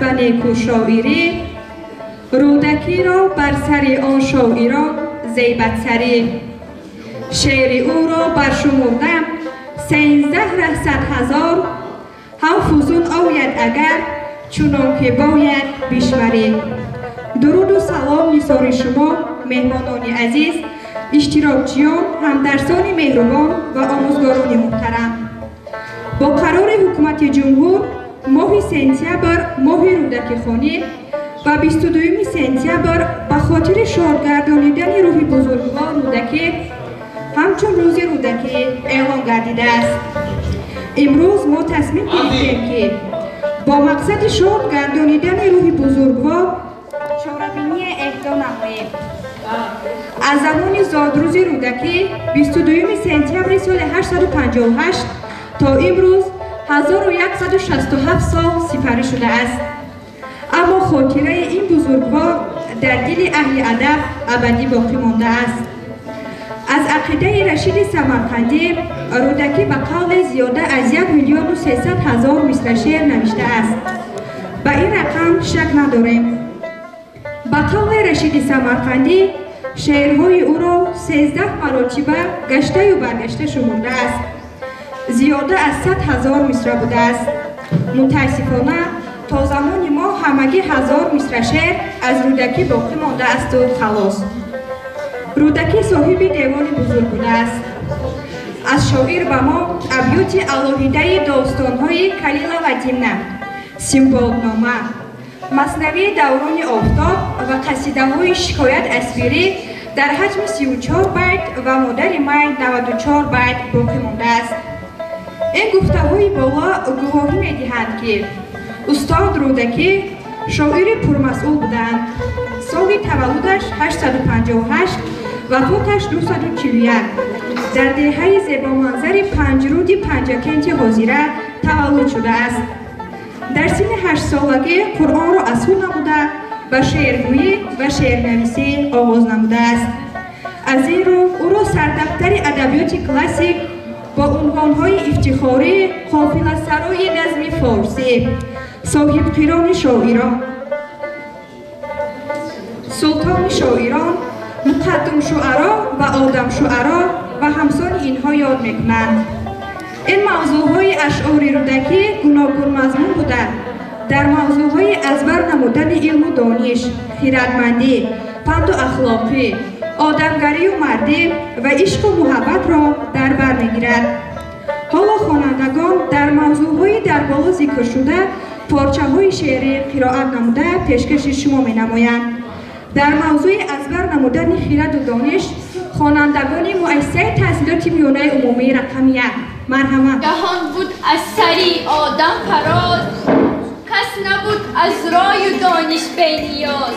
ба некӯшоирӣ, Рӯдакиро бар сари он шоирон зебатсарӣ. Шеъри ӯро баршумурдам 13 ҳазор, ҳам фузун ояд агар чунон ки бояд бишмарӣ. Дуруду салом нисори шумо, меҳмонони азиз, иштирокчиён, ҳамдарсони меҳрубон ва омӯзгорони муҳтарам. Бо қарори ҳукумати ҷумҳур моҳи сентябр моҳи Рӯдакихонӣ ва 22 сентябр ба хотири шодгардонидани рӯҳи бузургвор Рӯдакӣ ҳамчун рӯзи Рӯдакӣ эълон гардидааст. Имрӯз мо тасмим гирифтем, ки бо мақсади шод гардонидани рӯҳи бузургвор чорабиние эҳдо намоем. Аз замони зодрӯзи Рӯдакӣ 22 сентябри соли 858 то имрӯз 1167 сол сипарӣ шудааст. Аммо хотираи ин бузургвор дар дили аҳли адаб абадӣ боқӣ мондааст. Аз ақидаи Рашиди Самарқандӣ, Рӯдакӣ ба қавле зиёда аз 1 300 000 мисра шеър навиштааст. Ба ин рақам шак надорем. Ба қавли Рашиди Самарқандӣ, шеърҳои ӯро 13 маротиба гаштаю баргашта шумурдааст. Зиёда аз 100 ҳазор мисра будааст. Мутаассифона, то замони мо ҳамагӣ 1000 мисра шеър аз Рӯдакӣ боқӣ мондаасту халос. Рӯдакӣ соҳиби девони бузург будааст. Аз шоир ба мо абёти алоҳидаи достонҳои Калила ва Димна, Симбоднома, маснавии Даврони офтоб ва қасидаҳои Шикоят аз пирӣ дар ҳаҷми 34 байт ва Модари май 94 байт боқӣ мондааст. Ин гуфтаҳои боло гувоҳӣ медиҳанд, ки устод Рӯдакӣ шоири пурмасъул буданд. Соли таваллудаш 858, вафоташ 241, дар деҳаи зебоманзари Панҷруди Панҷакенти ҳозира таваллуд шудааст. Дар синни 8-солагӣ Қуръонро аз худ намуда, ба шеъргӯӣ ва шеърнависӣ оғоз намудааст. Аз ин рӯ ӯро сардафтари адабиёти классик бо унвонҳои ифтихорӣ қофиласарои назми форсӣ, соҳибқирони шоирон, султони шоирон, муқаддумшуаро ва одамшуаро ва ҳамсони инҳо ёд мекунанд. Ин мавзӯъҳои ашъори Рӯдакӣ гуногунмазмун буда, дар мавзӯъҳои аз бар намудани илму дониш, хиратмандӣ, панду ахлоқӣ, одамгарию мардӣ ва ишқу муҳаббатро дар бар мегирад. Ҳоло хонандагон дар мавзӯъҳои дар боло зикршуда порчаҳои шеърӣ қироат намуда пешкаши шумо менамоянд. Дар мавзӯи аз бар намудани хираду дониш хонандагони муассисаи таҳсилоти миёнаи умумии рақами 1. Марҳамат. Ҷаҳон буд аз сари одам фароз, кас набуд аз рою дониш бениёз.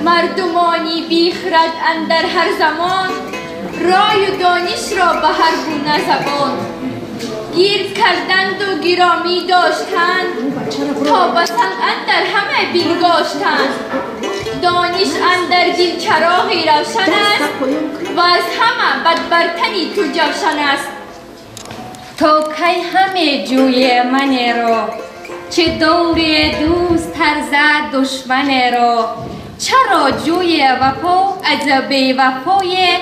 Мардумони бихрад андар ҳар замон, рою донишро ба ҳар гуна забон гирд карданду гиромӣ доштанд, то ба санъат дар ҳама бингоштанд. Дониш андар дил чароғи равшан аст ва аз ҳама бадбартани ту ҷавшан аст. То кай ҳаме ҷӯе манеро, чӣ дори дӯст тарзад душманеро, чаро ҷӯе вафо аз бевафое,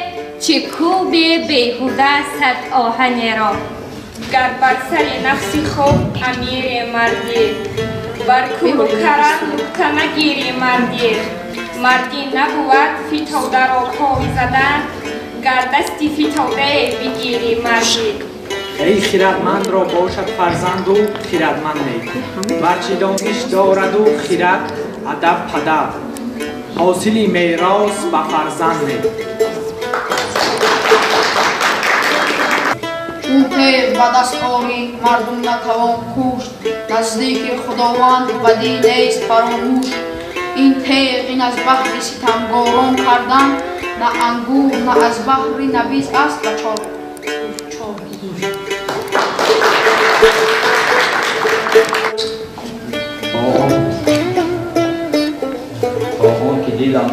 чӣ кӯби беҳуда сад оҳанеро. Гар бар сари нафси худ амири мардӣ, бар кӯру карам нукта нагири мардӣ. Мардӣ набувад фитодаро пой задан, гар дасти фитодае бигири мардӣ. Эй хиратмандро бошад фарзанду хиратманде, варчи дониш дораду хират адаб падар, ҳосили мерос ба фарзанде. Чун тиғ ба даст орӣ мардум натавон кушт, наздики Худованд бадӣ нест фаромӯш. Ин тиғ ин аз баҳри ситамгорон кардан, на ангур, на аз баҳри набиз аст ба чор. То он ки дилам,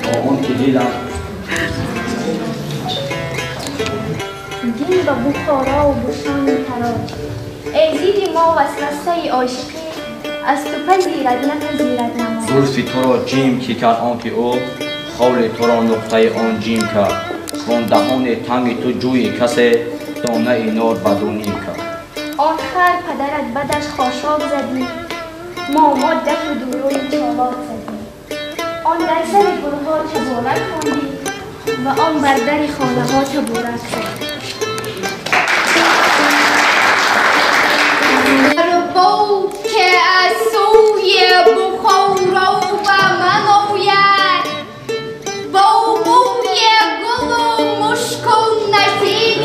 то он ки дилам дил ба Бухоро бушони тарош. Эй дили мо васвасаи ошиқӣ, از تو پذیرد نپذیرد نماز. زلفی تو را جیم کی کرد آن که او خال تو را نقطه آن جیم کرد. وان دهان تنگ تو جوی کسی دانه ای نار بدو نیم کرد. آن خر پدرت بدش خاشاک زدی، ماما دف و دوروی چالاک زدی. آن در سر گلها تبارک خواندی و آن بر در خانه ها تبارک خواندی. بود که از سوی بخارا به من آید، با بوی گل و مشک و نسیم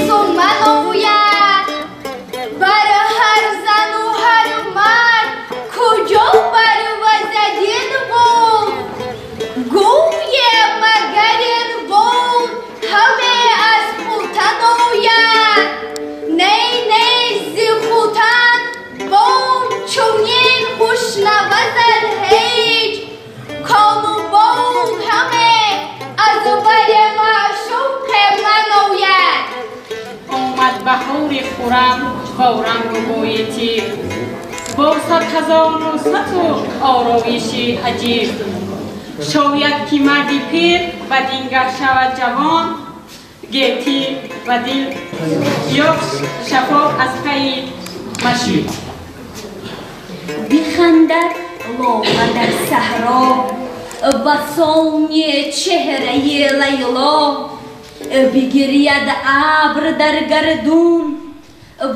سمن آید. بر هر زن و هر مرد کجا بروزد این باد، گوی مگر این باد همه از خوتن آید. نی نی ز خوتن باد چنین خوش نوزد هیچ، کان و باد همه از بر معشوق من آید. آمد بهار خرم با رنگ و بوی تیر، با صد هزار نصرت و آرایش عجیب. شاید که مردی پیر و دینگر شود جوان، گیتی و دل یافت شفا از پی مشیب. بخندد لاغه در صحرا بسان چهره لیلا، بگرید ابر در گردون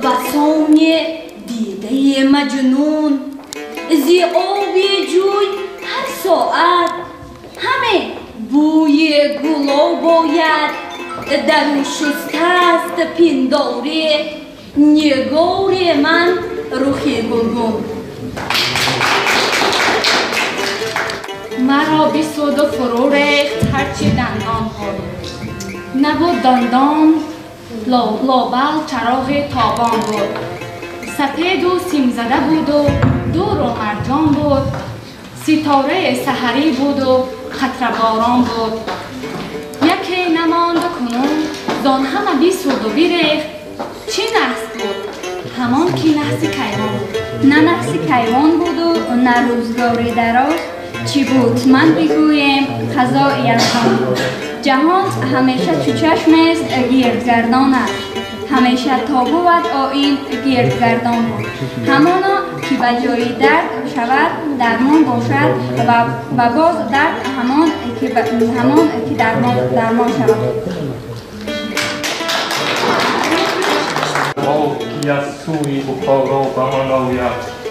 بسان دیده مجنون. زی آب جوی هر ساعت همه بوی گلاب باید، در او شسته است پنداری نگار من رخ گلگون. مرا بسود و فرو ریخت هرچی دندان بود، نبود دندان لابل چراغ تابان بود. سپید و سیم زده بود و دور و مرجان بود، ستاره سحری بود و قطره باران بود. یکی نماند کنون زان همه بسود و بریخت، چی نحس بود همان که نحس کیوان بود. نه نحس کیوان بود و نه روزگاری دراز، چی بود من بگویم قضای یزدان بود. جهان همیشه چو چشم است گرد گردان است، همیشه تا بود آیین گرد گردان بود. همانا که به جای درد شود درمان باشد و باز درد همان که درمان شود. با کی از سوی بخارا به من آید،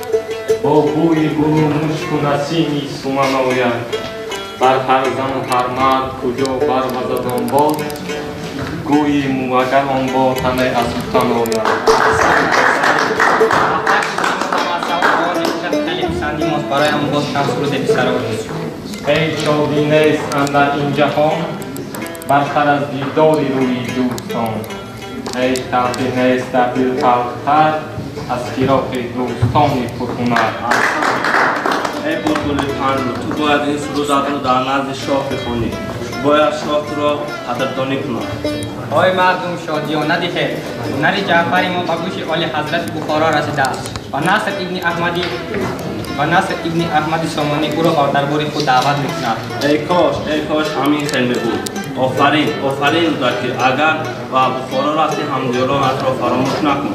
با بوی گل و مشک و نسیمی سومن آید. بر هر زن و هر مرد کجا بروزد آن باد، گویی مگر آن باد همه از خوتن آید. ای شادی نیست اندر این جهان، برتر از دیدار روی دوستان. ای تلخی نیست در دل تلختر، از فراق دوستان پرهنر. ای بلبل پهلو، تو باید این سرودت را در نزد شاه بخوانی، باید شاه تو را قدردانی کند. آی مردم شادی ندهید، هنر جعفر ما به گوش عالی حضرت بخارا رسیده است و نصر ابن احمد سامانی او را به دربار خود دعوت میکند. ای کاش، ای کاش همین خیمه بود. آفرین، آفرین رودکی، اگر به بخارا رفتی همدیارانت را فراموش نکن.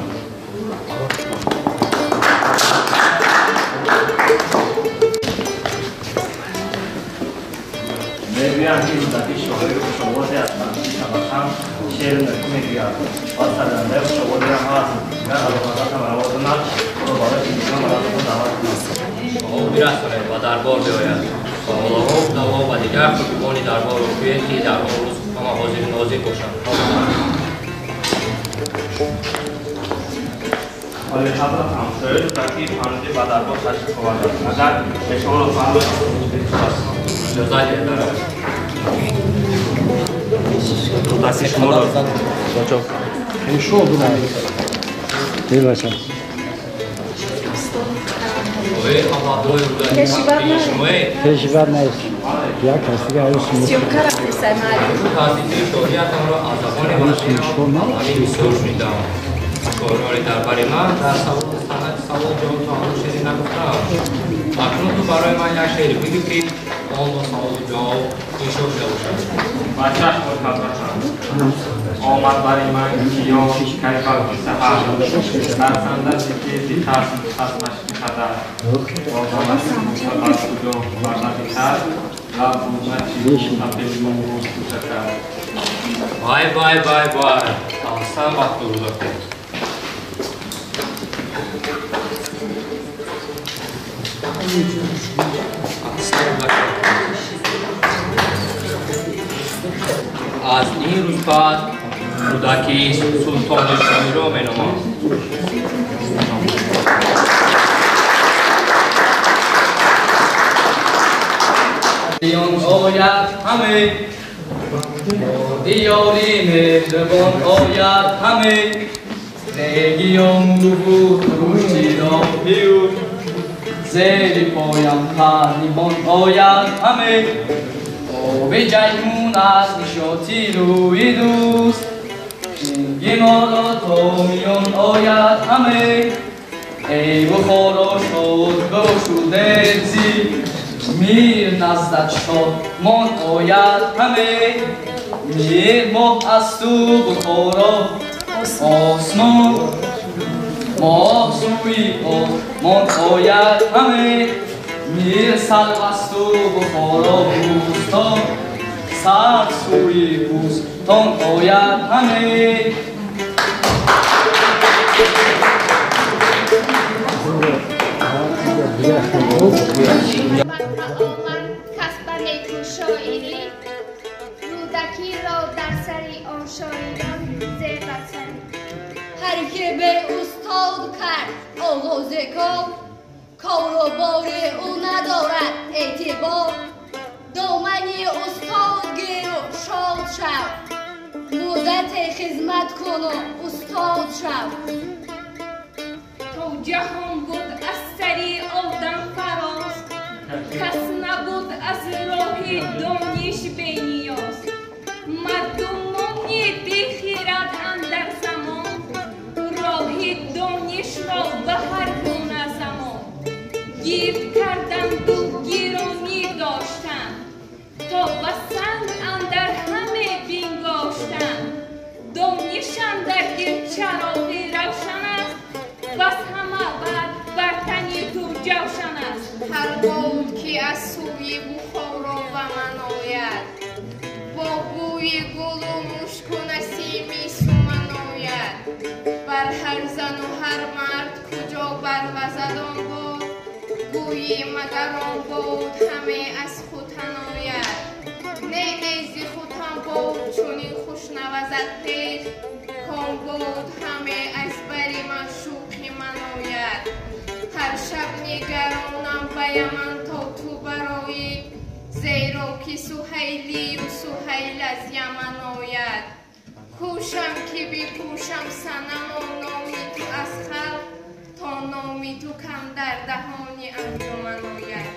میگویند که رودکی شاعر خوشآوازی است و سمرقند شعر نکو میگوید و سرنده خوشآوازی هم هست. اگر علاقه‌مند هم آواز نقش او را برای اینجا مرد خود دعوت کند. با او برسانید و دربار بیاید. با علما دوا و دیگر خوبان دربار را گویید که در آن روز همه حاضر ناظر باشند. عالی حضرت هم شاعر رودکی پنجه به دربار تشریف آورده است. اگر ایشان را فرمایید اجازه دهید. رودکی شما را پیشبر نیست. یک کسی که هیچ шоирони дарбари ман дар саволи санъати савол ҷавоб то ҳанӯз шеъре нагуфтаам. Акнун ту барои ман як шеъре бигӯ, ки он бо саволу ҷавоб иншо шуда бошад. Ба чашм ҳазратам. Омад бари ман киён кай балки саҳар, тарсанда зи тези хасм хасмаш бихатар. Бо донаш куҷо бар лаби тар, лаб буд начид сафед бу шакар. Вай вай вай вай, аҳсан вақт Рӯдакӣ. Аҳсан Рӯдакӣ. Аз ин рӯз баъд Рӯдакӣ султони шоиро меноманд. Диён ояд ҳаме, диёри меҳрибон ояд ҳаме, региён дуву рушди роҳию зери поям парнибон ояд ҳаме. Оби ҷайҳун аз нишоти рӯи дӯст, шинги моро то миён ояд ҳаме. Эй Бухоро шод бошу дилзӣ, мир наздат шодмон ояд ҳаме. Мир моҳ аз ту Бухоро осмон, моҳ сӯи осмон ояд ҳаме. Мир сарв аз ту Бухоро бӯстон, сар сӯи бӯстон ояд ҳаме. Рӯдакиро дар сари он шоирон зебатсарӣ. Ҳар ки бе устод кард оғози кор, кору бори ӯ надорад эътибор. Домани устод гиру шод шав, муддате хизмат куну устод шав. То ҷаҳон буд аз сари одам фароз, кас набуд аз роҳи дониш бениёз. Мардумони бехирад андар замон, роҳи донишро ба ҳар гуна замон гирд карданду гиронӣ доштанд, то ба санг андар ҳаме бингоштанд. Дониш андар дил чароғи равшан аст, бас ҳама бад бар тани ту ҷавшан аст. Ҳар бод ки аз сӯи Бухоро ба ман ояд, бо бӯи гулу мушку насими суман ояд. Бар ҳар зану ҳар мард куҷо барвазад он бод, гӯйӣ магар он бод ҳаме аз хутан ояд. Не не зи хутан бод чунин хуш навазад пеш, кон бод ҳаме аз бари маъшуқи ман ояд. Ҳар шаб нигаронам ба Яман то ту бароӣ, зеро ки Суҳайлию Суҳайл аз Яман ояд. Кӯшам ки бипӯшам санамо номи ту аз халқ, то номи ту кам дар даҳони анҷуман ояд.